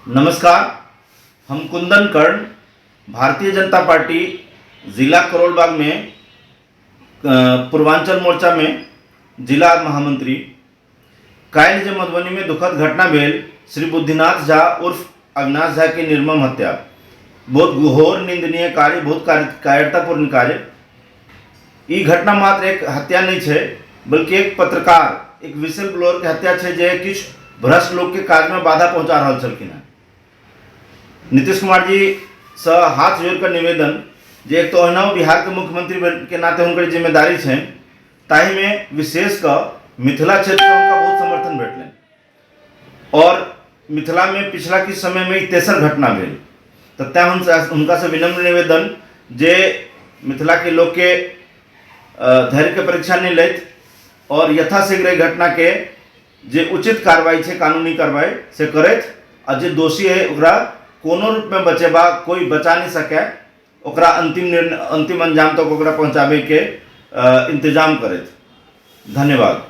नमस्कार, हम कुंदन कर्ण, भारतीय जनता पार्टी जिला करोलबाग में पूर्वांचल मोर्चा में जिला महामंत्री। काल्हि जे मधुबनी में दुखद घटना भेल, श्री बुद्धिनाथ झा उर्फ अविनाश झा के निर्मम हत्या, बहुत घोर निंदनीय कार्य, बहुत कायरतापूर्ण कार्य। ई घटना मात्र एक हत्या नहि छै, बल्कि एक पत्रकार, एक विसल ब्लोअर के हत्या छै, जे किछु भ्रष्ट लोक के काज में बाधा पहुंचा रहल छलखिन हेँ। नीतीश कुमार जी से हाथ जोड़ कऽ निवेदन जे एक तऽ ओहिनाओ बिहार के मुख्यमंत्री के नाते हुनकर जिम्मेदारी छनि, ताहिमे विशेष कऽ मिथिला क्षेत्रसँ हुनका बहुत समर्थन भेटलनि और मिथिलामे पिछला किछु समयमे ई तेसर घटना भेल, तऽ तैँ हम हुनकासँ विनम्र निवेदन जे मिथिलाके लोकके धैर्यके परीक्षा नहि लैथ और यथाशीघ्र एहि घटनाके जे उचित कार्रवाई छै, कानूनी कार्रवाई से करथि आ जे दोषी है ओकरा कोनो रूपमे बचेबा कोइ बचा नहि सकै, ओकरा अंतिम निर्णय, अंतिम अंजाम तक ओकरा पहुँचाबैके इंतजाम करथि। धन्यवाद।